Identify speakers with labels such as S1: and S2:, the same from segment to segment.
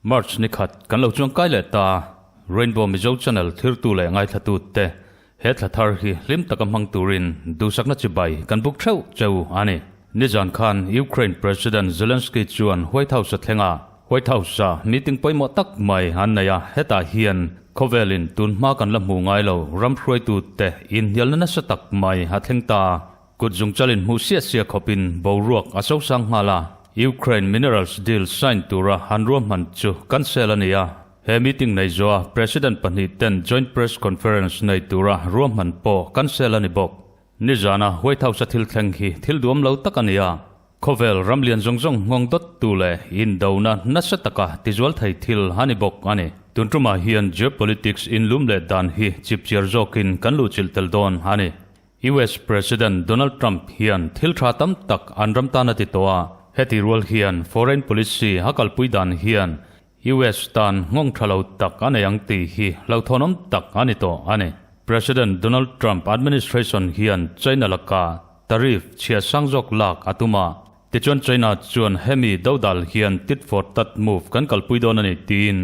S1: March ni khat kan lo chuang kai leh ta. Rainbow Mizo Channel thirtu leh ngaithlatu te he thla thar hi hlim taka hmang turin duhsakna chibai kan buk theuh cheu a ni. Nizan khan Ukraine President Zelensky chuan White House a thleng a, White House-a meeting pawimawh tak mai an nei a, hetah hian khawvelin tun hma kan la hmuh ngai lo ram hruaitute inhnialna nasa tak mai a thleng ta. Kut zungchalin hmuh siah siah khawpin boruak a sosang nghal a, Ukraine minerals deal sign tura han ruahman chu cancel a ni a. He meeting nei zuah President pahnihten joint press conference nei tura ruahman pawh cancel a ni bawk. Nizana White House-a thil thleng hi thil duam lo tak a ni a, khawvel ram lian zawng zawng nghawng dawttu leh indona nasa taka tizual thei thil a ni bawk a ni. Tun tumah hian geopolitics inlum leh dan hi chipchiar zawkin kan luhchilh tel dawn a ni. US President Donald Trump hian thil tha tam tak an ram tan a ti tawh a, heti rual hian foreign policy a kalpui dan hian US tan nghawng tha lo tak a nei ang tih hi hlauhthawnawm tak a ni tawh a ni. President Donald Trump administration hian China laka tariff chhia sang zawk lak a tum a, tichuan China chuan hemi dodal hian tit for tat move kan kalpui dawn a ni tiin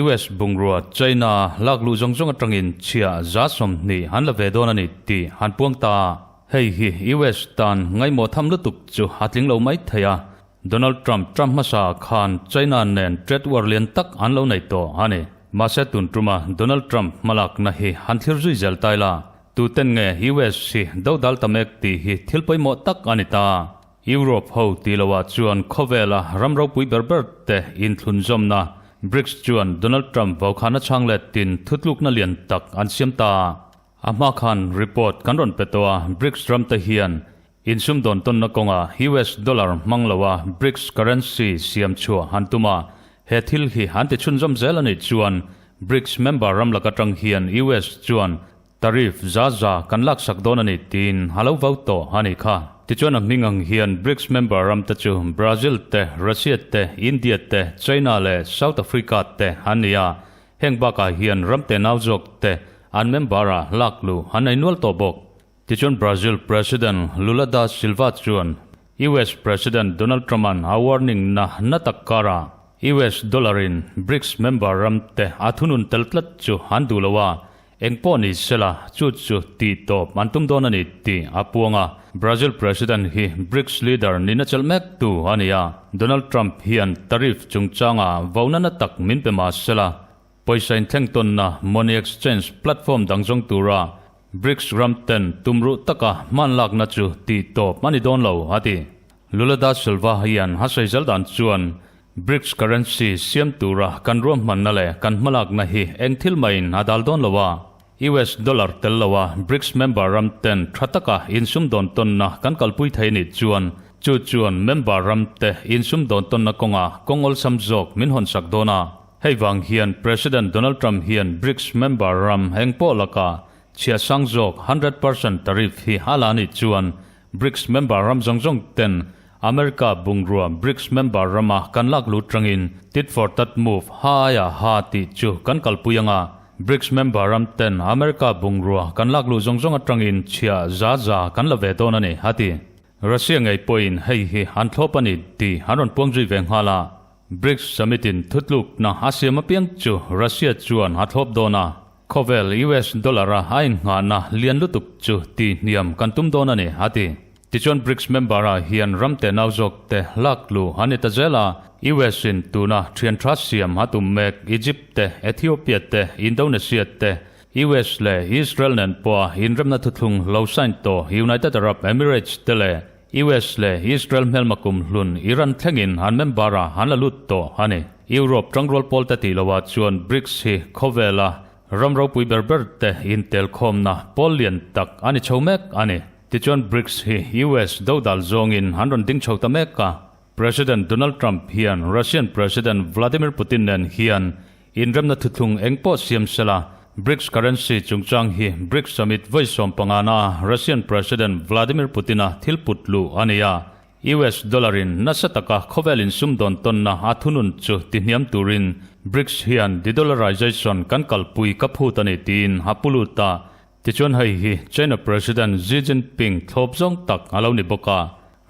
S1: US bungrua China lak luh zawng zawng atangin chhia 20% an la ve dawn a ni tih an puang ta a. Hei hi US tan ngaihmawh tham lutuk chu a tling lo mai thei a. Donald Trump Trump hmasa khan China nen trade war lian tak an lo nei tawh a ni. Mahse tun tuma Donald Trump hmalakna hi han thlir zui zel tai la, tuten nge US hi dodal ta mek tih hi thil pawimawh tak a ni ta. Europe ho tih loah chuan khawvela ram ropui ber ber te inthlunzawmna BRICS chuan Donald Trump vaukhana chhang letin thutlukna lian tak an siam ta. A hma khan report kan rawn pe tawh a, BRICS ram te hian insumdawn tawnna kawnga US dollar hmang loa BRICS currency siam chhuah an tum a, he thil hi an ti chhunzawm zel a nih chuan BRICS member ram lak atang hian US chuan Tariff 100% kan laksak dawn a ni tiin a lo vau tawh a nih kha. Tichuan a hming ang hian BRICS member ram te chu Brazil te, Russia te, India te, China leh South Africa te an ni a, heng bakah hian ram te nau zawk te an member ah lak luh an nei nual tawh bawk. Tichuan Brazil President Lula da Silva chuan US President Donald Trump-a'n a warning na na tak karah US dollar-in BRICS member ram te a thunun tel tlat chu an duh lo a, Eng pawh ni sela, chu chu tih tawp an tum dawn a ni tih a puang a. Brazil President hi BRICS leader nihna chelh mek tu a ni a. Donald Trump hian tariff chungchanga vona na tak min pe mah sela, pawisa inthleng tawnna money exchange platform dang zawng tura BRICS ram ten tumruh taka hman lakna chu tih tawp a ni dawn lo, a ti. Lula da Silva hian a sawi zel dan chuan BRICS currency siam tura kan ruahmanna leh kan hmalakna hi eng thil maiin a dal dawn lo a, US dollar tel lo a BRICS member ram ten tha taka insumdawn tawnna kan kalpui thei nih chuan chu chuan member ram te insumdawn tawnna kawngah kawng awlsam zawk min hawnsak dawn a. Hei vang hian President Donald Trump hian BRICS member ram eng pawh lakah chhia sang zawk 100% tariff hi a la nih chuan BRICS member ram zawng zawng ten America bungrua BRICS member rama kan lak lut rangin tit for tat move ha aia ha tih chu kan kalpui anga BRICS member ram ten America bungrua kan lak luh zawng zawng atangin chhia 100% kan la ve dawn a ni a ti. Russia ngei pawhin hei hi an thlawp a ni tih an rawn puang zui ve nghal a. BRICS summit in thutlukna a siam apiang chu Russia chuan a thlawp dawn a. Khawvel US dollar a a innghahna lian lutuk chu ti hniam kan tum dawn a ni, a ti. Tichuan BRICS member ah hian ram te nau zawk te lak luh an ni ta zel a, US in tuna thian tha siam a tum mek Egypt te, Ethiopia te, Indonesia te, US leh Israel nen pawha inremna thuthlung lo sign tawh United Arab Emirates te leh US leh Israel hmelma kum hlun Iran thlengin an member ah an la lut tawh a ni. Europe tangrual pawl te tih loah chuan BRICS hi khawvela ram ropui ber ber te intelkhawmna pawl lian tak a ni chho mek a ni. Tichuan BRICS hi US dodal zawngin an rawn ding chho ta mek a. President Donald Trump hian Russian President Vladimir Putin nen hian inremna thuthlung eng pawh siam sela, BRICS currency chungchang hi BRICS summit vawi 15na Russian President Vladimir Putin-a thil put luh a ni a. US dollar-in nasa taka khawvel insumdawn tawnna a thunun chu tihniam turin BRICS hian de-dollarization kan kalpui ka phut a ni tiin a pu lut a. Tichuan hei hi China President Xi Jinping thlawp zawng tak a lo ni bawk a.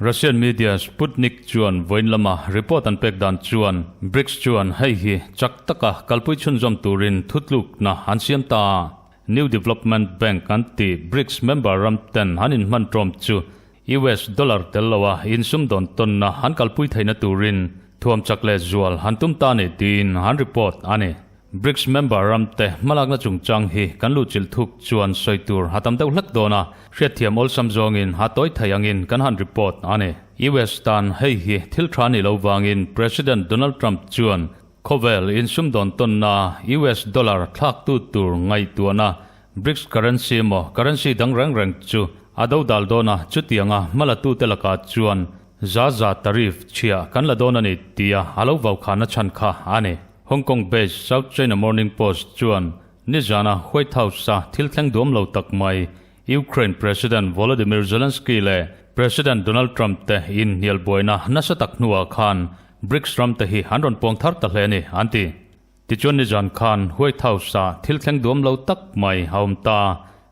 S1: Russian media Sputnik chuan vawiin lama report an pek dan chuan BRICS chuan hei hi chak taka kalpui chhunzawm turin thutlukna an siam ta a. New Development Bank an tih BRICS member ram ten an inhman tawm chu US dollar tel loa insumdawn tawnna an kalpui theihna turin thuam chak leh zual han tum ta a ni tiin an report a ni. BRICS member ramte hmalakna chungchang hi kan luhchilh thuk chuan sawi tur a tam deuh hlek dawn a, hriatthiam awlsam zawngin a tawi thei angin kan han report a ni. US tan hei hi thil tha ni lo vangin President Donald Trump chuan khawvel insumdawn tawnna US dollar thlaktu tur ngaihtuahna BRICS currency emaw currency dang reng reng chu a do dal dawn a, chutianga hmalatute lakah chuan za za tariff chhia kan la dawn a ni tia a lo vaukhana chhan kha a ni. Hong Kong based South China Morning Post chuan nizana White House-a thil thleng duam lo tak mai Ukraine President Volodymyr Zelensky leh President Donald Trump te inhnial buaina nasa tak hnuah khan BRICS ram te hi an rawn puang thar ta hle a ni an ti. Tichuan nizan khan White House-ah thil thleng duam lo tak mai a awm ta.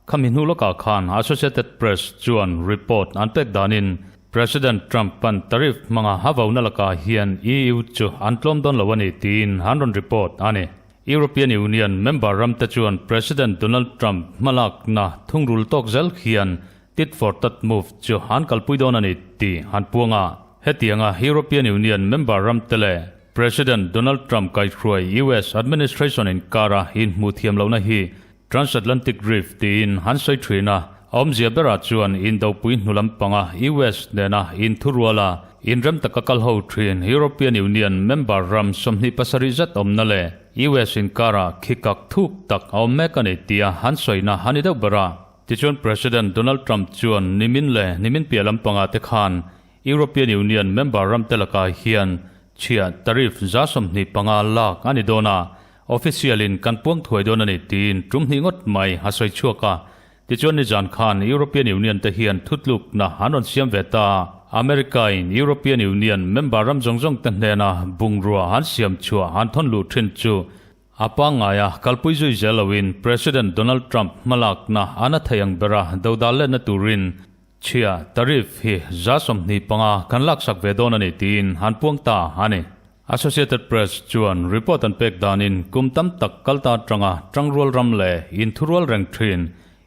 S1: Khami hnu lawkah khan Associated Press chuan report an pek danin President Trump-a'n tariff hmanga a vauna lakah hian EU chu an tlawm dawn lo a ni tiin an rawn report a ni. European Union member ramte chuan President Donald Trump hmalakna thungrul tawk zel hian Tit for tat move chu an kalpui dawn a ni tih an puang a. Hetianga European Union member ramte leh President Donald Trump kaihhruai US administration inkara inhmuh thiam lohna hi Transatlantic Rift tiin an sawi thin a. A awmzia berah chuan indopui hnu lampanga US nena inthurual a, inrem taka kal ho thin European Union member ram 27 zet awmna leh US inkara khikak thuk tak a awm mek a ni tia an sawina a ni deuh ber a. Tichuan President Donald Trump chuan nimin leh nimin piah lampangah te khan European Union member ramte lakah hian chhiah tariff 25 lak a ni dawn a, official in kan puang thuai dawn a ni tiin tum hnih ngawt mai a sawi chhuak a. Tichuan nizan khan European Union te hian thutlukna an rawn siam ve ta. America in European Union member ram zawng zawng te hnena bungrua an siam chhuah an thawn luh thin chu A pangngaia kalpui zui zel loin President Donald Trump hmalakna a na thei ang bera dodal letna turin chhia tariff hi 25 kan laksak ve dawn a ni tiin an puang ta a ni. Associated Press chuan report an pek danin kum tam tak kalta atanga tangrual ram leh inthurual reng thin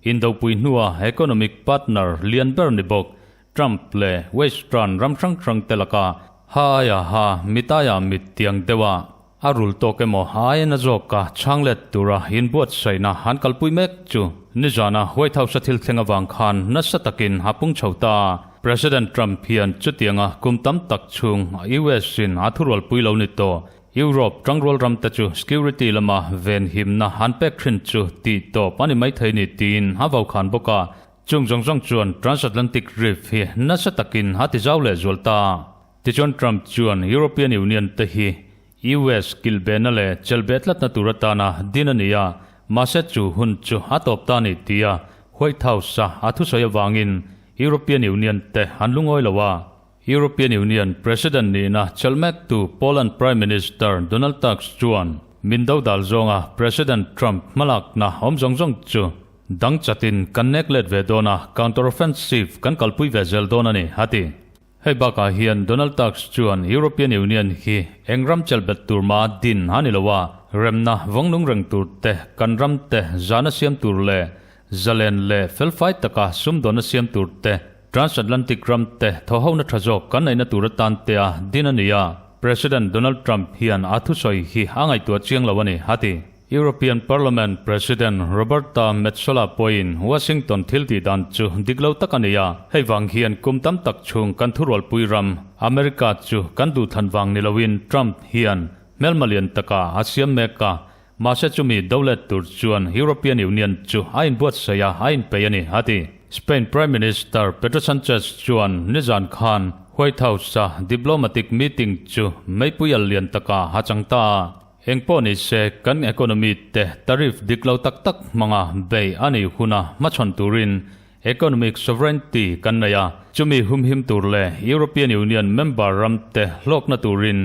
S1: indopui hnua economic partner lian ber ni bawk Trump leh Western ram hrang hrang te laka ha aia ha mit aia mit tiang deuha A rul tawk emaw a aia na zawk a chhang let tura inbuatsaihna an kalpui mek chu nizana White House-a thil thleng avang khan nasa takin a pung chho ta. President Trump hian chutianga kum tam tak chhung US-in a thurualpui lo ni tawh Europe tangrual ramte chu security lama venhimna an pek thin chu tih tawp a ni maithei ni tiin a vokhan bawk a. Chung zawng zawng chuan transatlantic rift hi nasa takin a tizau leh zual ta. Tichuan Trump chuan European Union te hi US kilhbehna leh chelhbeh tlatna tur atana din a ni a, mahse chu hun chu a tawp ta a ni tia White House-a a thusawi avangin European Union te an lungawi lo a. European Union President nihna chelh mektu Poland Prime Minister Donald Tusk chuan min dodal zawnga President Trump hmalakna awm zawng zawng chu dang chatin kan nek let ve dawn a, counter-offensive kan kalpui ve zel dawn a ni, a ti. Hei bakah hian Donald Tusk chuan European Union hi eng ram chelhbet tur mah din a ni lo a, remna vawngnung reng tur te, kan ram te zana siam tur leh zalen leh felfai taka sumdawnna siam tur te, transatlantic ram te thawhhona tha zawk kan neihna tur atan tea din a ni a. President Donald Trump hian a thusawi hi a ngaihtuah chiang lo a ni, a ti. European Parliament President Roberta Metsola pawhin Washington thil tih dan chu dik lo tak a ni a, hei vang hian kum tam tak chhung kan thurualpui ram America chu kan duhthlan vang ni loin Trump hian hmelma lian takah a siam mek a, mahse chumi do let tur chuan European Union chu a inbuatsaih a, a inpeih a ni, a ti. Spain Prime Minister Pedro Sanchez chuan nizan khan White House-a diplomatic meeting chu meipui al lian takah a chang ta a. Engpawh ni se, kan economy te tariff dik lo tak tak hmanga bei a nih huna hmachhawn turin economic sovereignty kan nei a, chumi humhim tur leh European Union member ram te hlawkna turin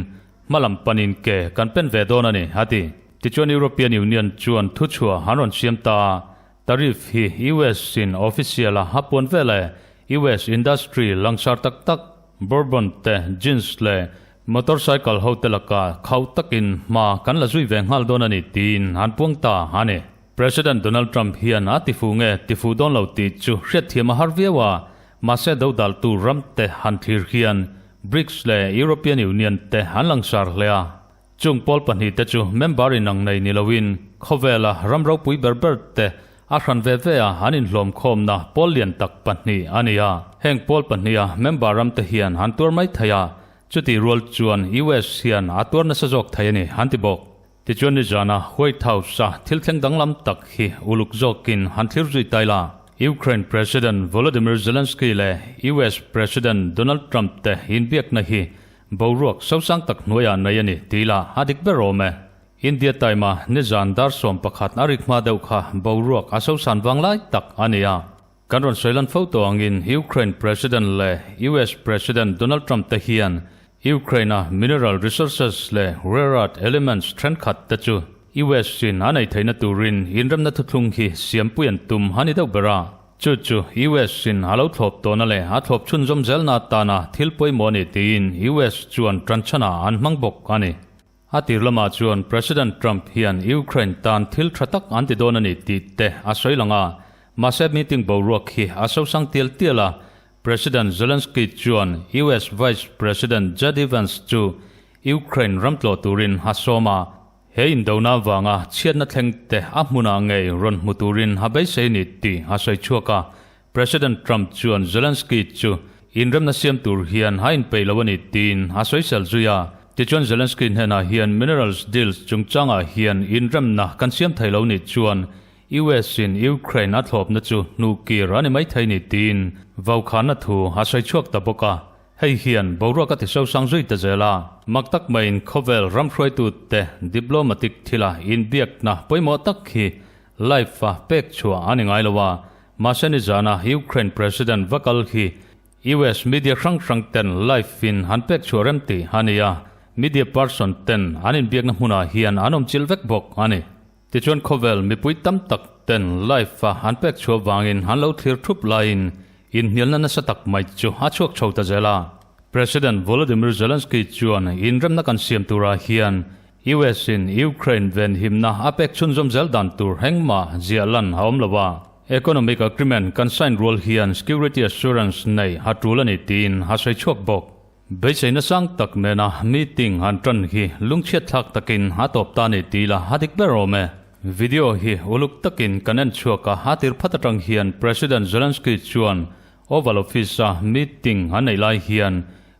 S1: Hmalam panin ke kan pen ve dawn a ni, a ti. Tichuan European Union chuan thuchhuah an rawn siam ta a, tariff hi US in official a a puan vel e, US industry langsar tak tak, bourbon te, jeans leh motorcycle ho te lakah khauh takin hma kan la zui ve nghal dawn a ni tiin an puang ta a ni. President Donald Trump hian a tifu nge tifu dawn lo tih chu hriatthiam a har viau a, mahse dodaltu ram te han thlir hian BRICS leh European Union te an langsar hle a. Chung pawl pahnihte chu member inang nei ni loin khawvela ram ropui ber ber te a hran ve ve a an inhlawmkhawmna pawl lian tak pahnih a ni a. Heng pawl pahniha member ram te hian an tuar mai thei a, chutih rual chuan US hian a tuar nasa zawk thei a ni an ti bawk. Tichuan nizana White House-a thil thleng danglam tak hi uluk zawkin han thlir zui tai la. Ukraine President Volodymyr Zelensky leh US President Donald Trump te inbiakna hi Boruak sosang tak hnuaiah nei a ni tih lah a dik ber awm e. India time-a nizan dar 11 a rik hma deuh kha boruak a sosan vang lai tak a ni a. Kan rawn sawi lan fo tawh angin Ukraine President leh US President Donald Trump te hian Ukraine-a mineral resources leh rare earth elements thenkhat te chu US-in a nei theihna turin inremna thuthlung hi siampui an tum a ni deuh ber a. Chu chu US-in a lo thlawp tawhna leh a thlawp chhunzawm zelna atana thil pawimawh a ni tiin US chuan tanchhanah an hmang bawk a ni. A tir lamah chuan President Trump hian Ukraine tan thil tha tak an ti dawn a ni tih te a sawi lang a, mahse meeting boruak hi a sosang tial tial a, President Zelensky chuan US Vice President JD Vance chu Ukraine ram tlawh turin a sawm a. He indona avanga chhiatna thleng te a hmunah ngei rawn hmu turin a beisei ni tih a sawi chhuak a. President Trump chuan Zelensky chu inremna siam tur hian a inpeih lo a ni tiin a sawisel zui a. Tichuan Zelensky hnenah hian minerals deals chungchangah hian inremna kan siam thei lo nih chuan US in Ukraine a thlawpna chu hnuhkir a ni maithei ni tiin vaukhana thu a sawi chhuak ta bawk a. Hei hian boruak a ti sosang zui ta zel a, mak tak maiin khawvel ram hruaitute diplomatic thila inbiakna pawimawh tak hi live-a pek chhuah a ni ngai lo a, mahse nizana Ukraine President va kal hi US media hrang hrang ten live-in an pek chhuah rem tih a ni a, media person ten an inbiakna hmunah hian an awm chilh vek bawk a ni. Tichuan khawvel mipui tam tak ten live-a an pek chhuah vangin an lo thlir thup laiin inhnialna nasa tak mai chu a chhuak chho ta zel a. President Volodymyr Zelensky chuan inremna kan siam turah hian US-in Ukraine venhimna a pek chhunzawm zel dan tur hengmah ziah lan a awm lo a. Economic agreement kan sign rual hian security assurance nei a tul a ni tiin a sawi chhuak bawk. Beiseina sang tak nena meeting han tan hi lungchhiat thlak takin a tawp ta ni tih la a dik ber awm e. Video hi uluk takin kan en chhuak a, a tir phat atang hian President Zelensky chuan Oval Office-a meeting an neih lai hian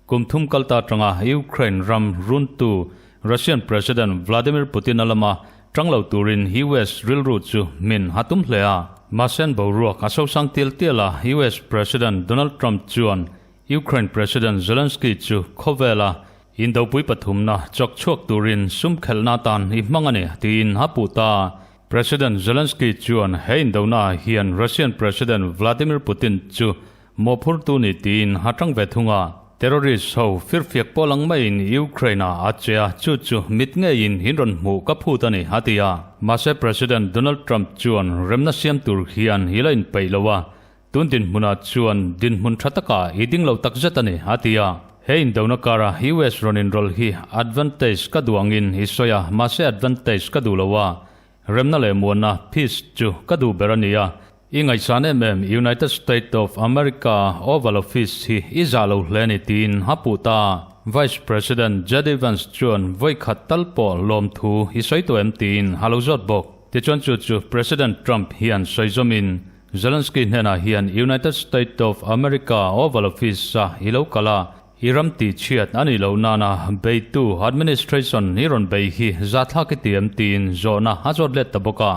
S1: kum thum kal ta atanga Ukraine ram runtu Russian President Vladimir Putin-a lama tang lo turin US rilru chu min a tum hle a. Mahse an boruak a sosang tial tial a, US President Donald Trump chuan Ukraine President Zelensky chu khawvela indopui pathumna chawk chhuak turin sum khelhna atan i hmang a ni tiin a puh ta. President Zelensky chuan he indonaah hian Russian President Vladimir Putin chu mawhphurtu ni tiin a tang ve thung a. Terrorist ho firfiak pawh lang maiin Ukraine-ah a che a, chu chu mit ngeiin in rawn hmuh ka phut a ni a ti a. Mahse President Donald Trump chuan remna siam tur hian i la inpeih lo a, Tun dinhmunah chuan dinhmun tha takah i ding lo takzet a ni, a ti a. He indona kara US rawn inrawlh hi advantage ka duh angin i sawi a, mahse advantage ka duh lo a. Remna leh muanna, peace, chu ka duh ber a ni a. I ngaihsan em em United State of America Oval Office hi i zah lo hle a ni tiin a puh ta a. Vice President JD Vance chuan vawi khat tal pawh lawmthu i sawi tawh em tiin a lo zawt bawk. Tichuan chu chu President Trump hian sawi zawmin Zelensky hnenah hian United State of America Oval Office-a i lo kal a, i ram tihchhiat a nih loh nana beitu administration i rawn bei hi zathlak i ti em tiin zawhna a zawt let ta bawk a.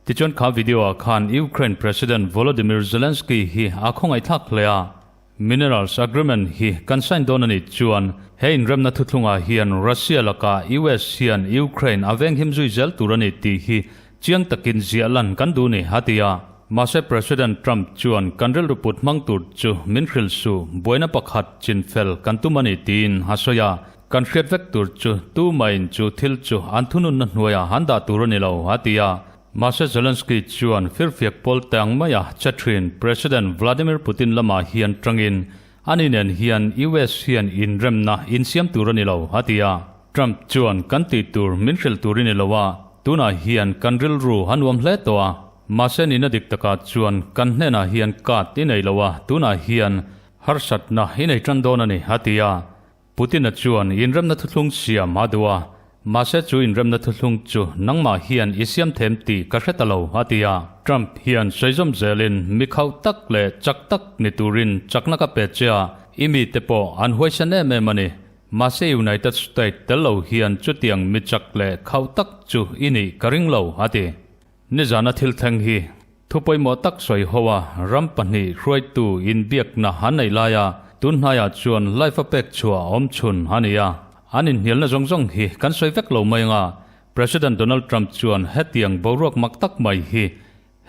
S1: Tichuan kha video-ah khan Ukraine President Volodymyr Zelensky hi a khawngaihthlak hle a. Minerals Agreement hi kan sign dawn a nih chuan he inremna thuthlungah hian Russia lakah US hian Ukraine a venghim zui zel tur a ni tih hi chiang takin ziah lan kan duh ni, a ti a. Mahse President Trump chuan kan rilru put hmang tur chu min hrilh suh, buaina pakhat chinfel kan tum a ni tiin a sawi a. Kan hriat vek tur chu tumahin chu thil chu an thununna hnuaiah an dah tur a ni lo, a ti a. Mahse Zelensky chuan firfiak pawl te ang maia che thin President Vladimir Putin lamah hian tangin ani nen hian US hian inremna insiam tur a ni lo, a ti a. Trump chuan kan tih tur min hrilh tur i ni lo a, tunah hian kan rilru a nuam hle tawh a. Mahse nihna dik takah chuan kan hnenah hian card i nei lo a, tunah hian harsatna i nei tan dawn a ni, a ti a. Putin-a chuan inremna thuthlung siam a duh a, mahse chu inremna thuthlung chu nangmah hian i siam them tih ka hre ta lo, a ti a. Trump hian sawi zawm zelin mi khauh tak leh chak tak ni turin chakna ka pe che a, i mite pawh an huaisen em em a ni. Mahse United State tel lo hian chutiang mi chak leh khauh tak chu i nih ka ring lo, a ti. Nizana thil thleng hi thu pawimawh tak sawi ho a, ram pahnih hruaitu inbiakna an neih laia tun hnaiah chuan life a pek chhuah awm chhun a ni a. An inhnialna zawng zawng hi kan sawi vek lo mai anga President Donald Trump chuan hetiang boruak mak tak mai hi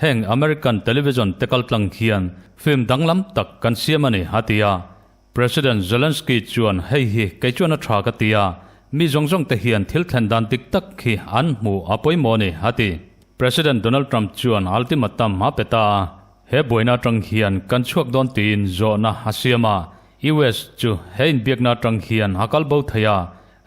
S1: heng American television te kaltlang hian film danglam tak kan siam a ni a ti a. President Zelensky chuan hei hi kei chuan a tha ka ti a, mi zawng zawng te hian thil thlen dan dik tak hi an hmuh a pawimawh a ni, a ti. President Donald Trump chuan ultimatum a pe ta a, he buaina atang hian kan chhuak dawn tiin zawhna a siam a, US chu he inbiakna atang hian a kal bo thei a,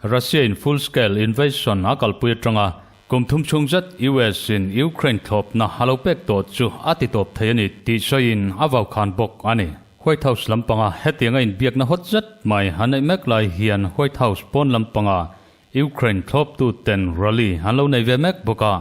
S1: Russia in full scale invasion a kalpui atanga kum thum chhung zet US in Ukraine thlawpna a lo pek tawh chu a ti tawp thei a ni tih sawiin a vaukhan bawk a ni. White House lampanga hetianga inbiakna hawt zet mai an neih mek lai hian White House pawn lampanga Ukraine thlawptu ten rally an lo nei ve mek bawk a.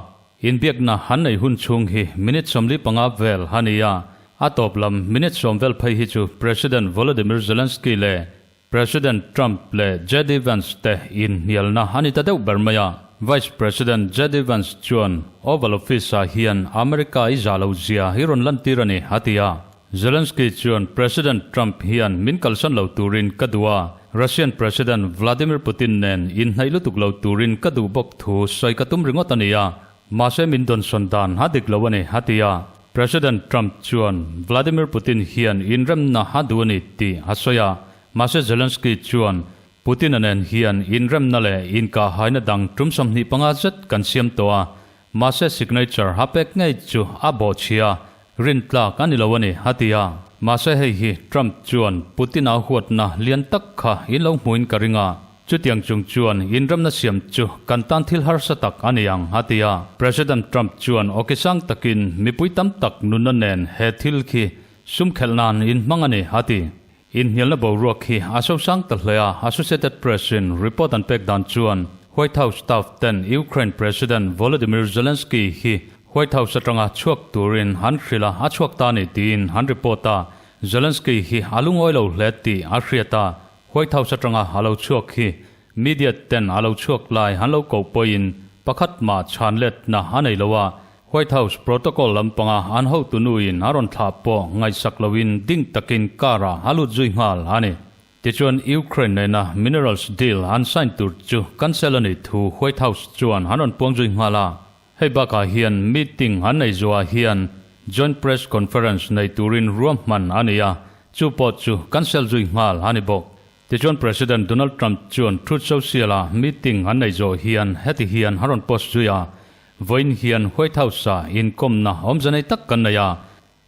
S1: Inbiakna an nei hun chhung hi minute 45 vel a ni a, a tawp lam minute 10 vel phei hi chu President Volodymyr Zelensky leh President Trump leh JD Vance te inhnialna a ni ta deuh ber mai a. Vice President JD Vance chuan Oval Office-ah hian America i zah lo zia hi rawn lantir a ni, a ti a. Zelensky chuan President Trump hian min kalsan lo turin ka duh a, Russian President Vladimir Putin nen inhnaih lutuk lo turin ka duh bawk thu sawi ka tum ringawt a ni a. Mahse min dawnsawn dan a dik lo a ni, a ti a. President Trump chuan Vladimir Putin hian inremna a duh a ni tih a sawi a. Mahse Zelensky chuan Putin-a nen hian inremna leh inkahhaina dang tum 25 zet kan siam tawh a, mahse signature a pek ngei chu a bawhchhia rintlak a ni lo a ni, a ti a. Mahse hei hi Trump chuan Putin-a huatna lian tak kha in lo hmuin ka ring a. Chutiang chung chuan inremna siam chu kan tan thil harsa tak a ni ang, a ti a. President Trump chuan awki sang takin mipui tam tak nunna nen he thil khi sum khelh nan inhmang a ni, a ti. Inhnialna boruak hi a sosang ta hle a, Associated Press in report an pek dan chuan White House staff ten Ukraine President Volodymyr Zelensky hi White House atanga chhuak turin an hrilh a, a chhuak ta a ni tiin an report a. Zelensky hi a lungawi lo hle tih a hriat a, White House atanga a lo chhuak hi media ten a lo chhuak lai an lo koh pawhin pakhat mah chhan letna a nei lo a, White House protocol lampanga an hotu nuin a rawn thlah pawh ngaihsak loin ding takin car ah a lut zui nghal a ni. Tichuan Ukraine nena minerals deal an sign tur chu cancel a nih thu White House chuan an rawn puang zui nghal a. Hei bakah hian meeting an nei zuah hian joint press conference nei turin ruahman a ni a, chu pawh chu cancel zui nghal a ni bawk. Tichuan President Donald Trump chuan Truth Social-a meeting an nei zawh hian heti hian a rawn post zui a, Vawiin hian White House-a inkawmna awmze nei tak kan nei a,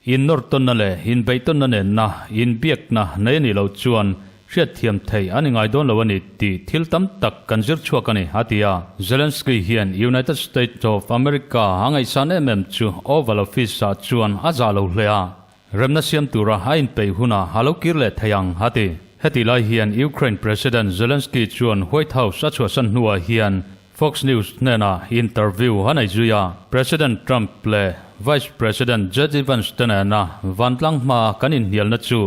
S1: innawrtawnna leh inbeihtawnna nenna inbiakna nei a nih loh chuan hriatthiam theih a ni ngai dawn lo a ni tih thil tam tak kan zir chhuak a ni, a ti a. Zelensky hian United States of America a ngaihsan em em chu Oval Office-ah chuan a zah lo hle a, Remna siam tura a inpeih hunah a lo kir leh thei ang, a ti. Hetih lai hian Ukraine President Zelensky chuan White House a chhuahsan hnuah hian Fox News hnenah interview a nei zui a. President Trump leh Vice President JD Vance te nena vantlang hmaa kan inhnialna chu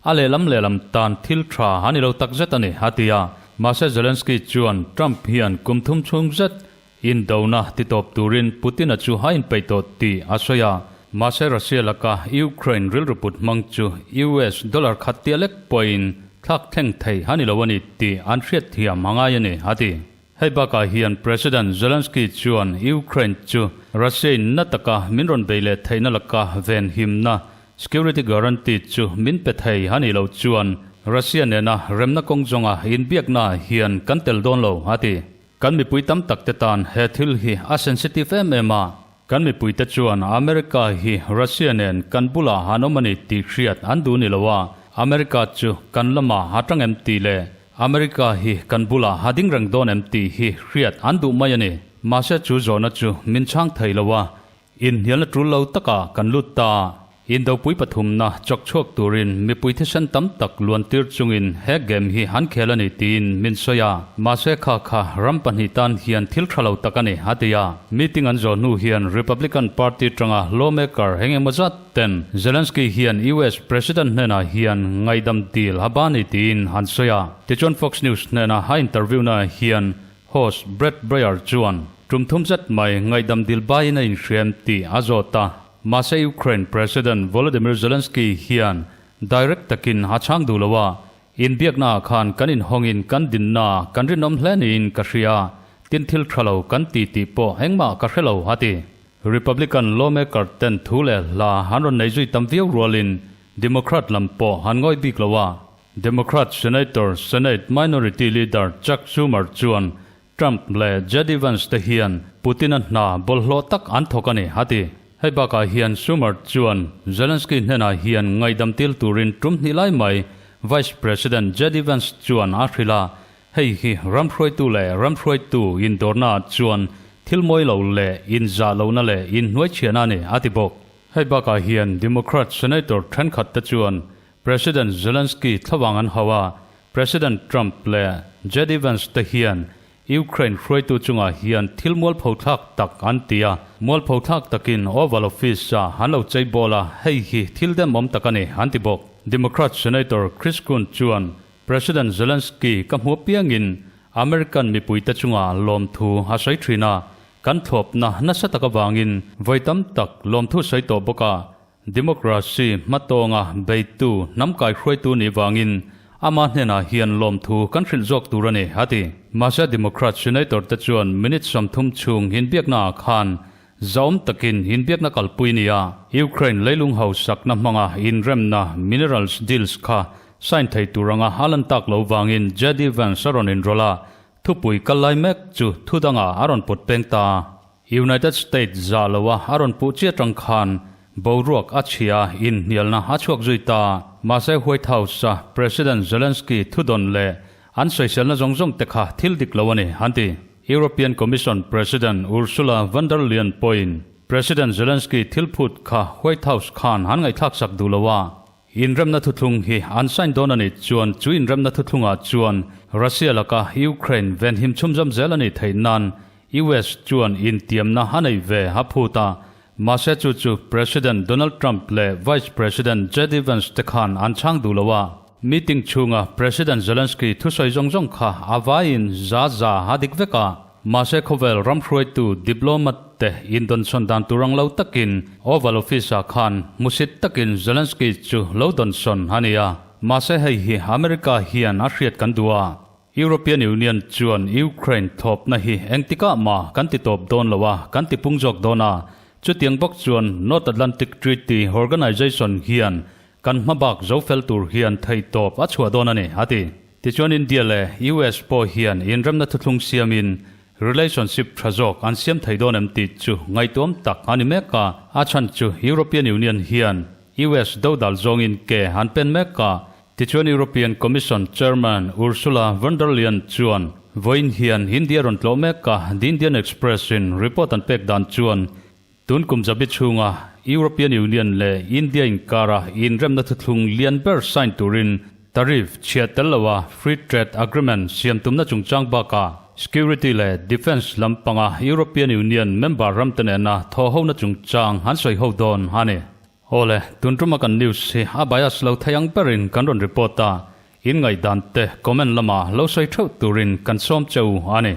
S1: a lehlam lehlam tan thil tha a ni lo takzet a ni, a ti a. Mahse Zelensky chuan Trump hian kum thum chhung zet Indona titawp turin Putin-a chu a inpeih tawh tih a sawi a, mahse Russia laka Ukraine rilru put hmang chu US dollar khat tia lek pawhin thlak thleng thei a ni lo a ni tih an hriatthiam a ngai a ni, a ti. Hei bakah hian President Zelensky chuan Ukraine chu Russia-in na taka min rawn bei leh theihna laka venhimna, security guarantee, chu min pe thei a nih loh chuan. Russia nena remna kawng zawnga inbiakna hian kan tel dawn lo, a ti. Kan mipui tam tak te tan he thil hi a sensitive em em a, kan mipui te chuan America hi Russia nen kan bulah an awm a ni tih hriat an duh ni lo a, America chu kan lamah a tang em tih leh America hi kan bulah a ding reng dawn em tih hi hriat an duh mai a ni. Mahse chu zawhna chu min chhang thei lo a, Inhnialna tul lo takah kan lut ta. Indopui pathumna chawk chhuak turin mipui thisen tam tak luantir chungin he game hi an khel a ni tiin min sawi a. Mahse kha kha ram pahnih tan hian thil tha lo tak a ni, a ti a. Meeting an zawh hnu hian Republican Party tanga lawmaker eng emaw zat ten Zelensky hian US President hnenah hian ngaihdam dil a ba ni tiin an sawi a. Tichuan Fox News hnena a interview naah hian Host Brett Breyer chuan tum thum zet mai ngaihdam dil baiin a inhriam tih a zawt a. Mahse Ukraine President Volodymyr Zelensky hian direct takin a chhang duh lo a, Inbiaknaah khan kan inhawngin kan dinna kan rinawm hle niin ka hria, tin thil tha lo kan ti tih pawh engmah ka hre lo, a ti. Republican lawmaker ten thu leh hla an rawn nei zui tam viau rualin Democrat lam pawh an ngawi bik lo a. Democrat Senator, Senate Minority Leader Chuck Schumer chuan Trump leh JD Vance te hian Putin-a hna bawlhhlawh tak an thawk a ni, a ti. Hei bakah hian Schumer chuan Zelensky hnenah hian ngaihdam til turin tum hnih lai mai Vice President JD Vance chuan a hrilh a, hei hi ramhruaitu leh ramhruaitu indawrnaah chuan thil mawi lo leh inzah lohna leh inhnuaichhiahna a ni, a ti bawk. Hei bakah hian Democrat Senator thenkhat te chuan President Zelensky thlavang an hauh a, President Trump leh JD Vance te hian Ukraine hruaitu chungah hian thil mualpho thlak tak an ti a, mualpho thlak takin Oval Office-ah an lo chei bawl a, hei hi thil demawm tak a ni, an ti bawk. Democrat Senator Chris Coons chuan President Zelensky ka hmu apiangin American mipuite chungah lawmthu a sawi thin a, kan thlawpna nasa tak avangin vawi tam tak lawmthu sawi tawh bawk a, Democracy hmatawnga beitu hnam kaihruaitu nih vangin ama hnenah hian lawmthu kan hrilh zawk tur a ni, a ti. Mahse Democrat Senator te chuan minute 30 chhung inbiaknaah khan zahawm takin inbiakna kalpui nia Ukraine leilung hausakna hmanga inremna minerals deals kha sign thei tur anga a lan tak lo vangin JD Vance a rawn inrawlh a, thupui kal lai mek chu thudangah a rawn pawt peng ta. United States zah loa a rawn puh chiah tang khan boruak a chhia inhnialna a chhuak zui ta. Mahse White House-a President Zelensky thudawn leh an sawiselna zawng zawng te kha thil dik lo a ni, an ti. European Commission President Ursula von der Leyen pawhin President Zelensky thil phut kha White House khan an ngaihthlaksak duh lo a. Inremna thuthlung hi an sign dawn a nih chuan chu inremna thuthlungah chuan Russia laka Ukraine venhim chhumzam zel a nih theih nan US chuan intiamna a nei ve a phut a, mahse chu chu President Donald Trump leh Vice President JD Vance te khan an chhang duh lo a. Meeting chhunga President Zelensky thusawi zawng zawng kha a vaiin za za a dik vek a, mahse khawvel ram hruaitu diplomat te indawnsawn dan tur ang lo takin Oval Office-ah khan hmusit takin Zelensky chu lo dawnsawn a ni a, mahse hei hi America hian a hriat kan duh a. European Union chuan Ukraine thawpna hi engtikah mah kan ti tawp dawn lo a, kan ti pung zawk dawn a. Chutiang bawk chuan North Atlantic Treaty Organization hian kan hmabak zo fel tur hian theihtawp a chhuah dawn a ni, a ti. Tichuan India leh US pawh hian inremna thuthlung siamin relationship tha zawk an siam thei dawn em tih chu ngaihtuam tak a ni mek a. A chhan chu European Union hian US dodal zawngin ke an pen mek a. Tichuan European Commission Chairman Ursula von der Leyen chuan vawiin hian India rawn tlawh mek a, The Indian Express in report an pek dan chuan tun kum zabi chhunga European Union leh India inkara inremna thuthlung lian ber sign turin tariff chhiah tel loa Free Trade Agreement siam tumna chungchang bakah Security leh Defence lampanga European Union member ramte nena thawhhona chungchang an sawi ho dawn a ni. Awle, tun tuma kan news hi a bias lo thei ang berin kan rawn report a, in ngaihdan te comment lama lo sawi theuh turin kan sawm cheu a ni.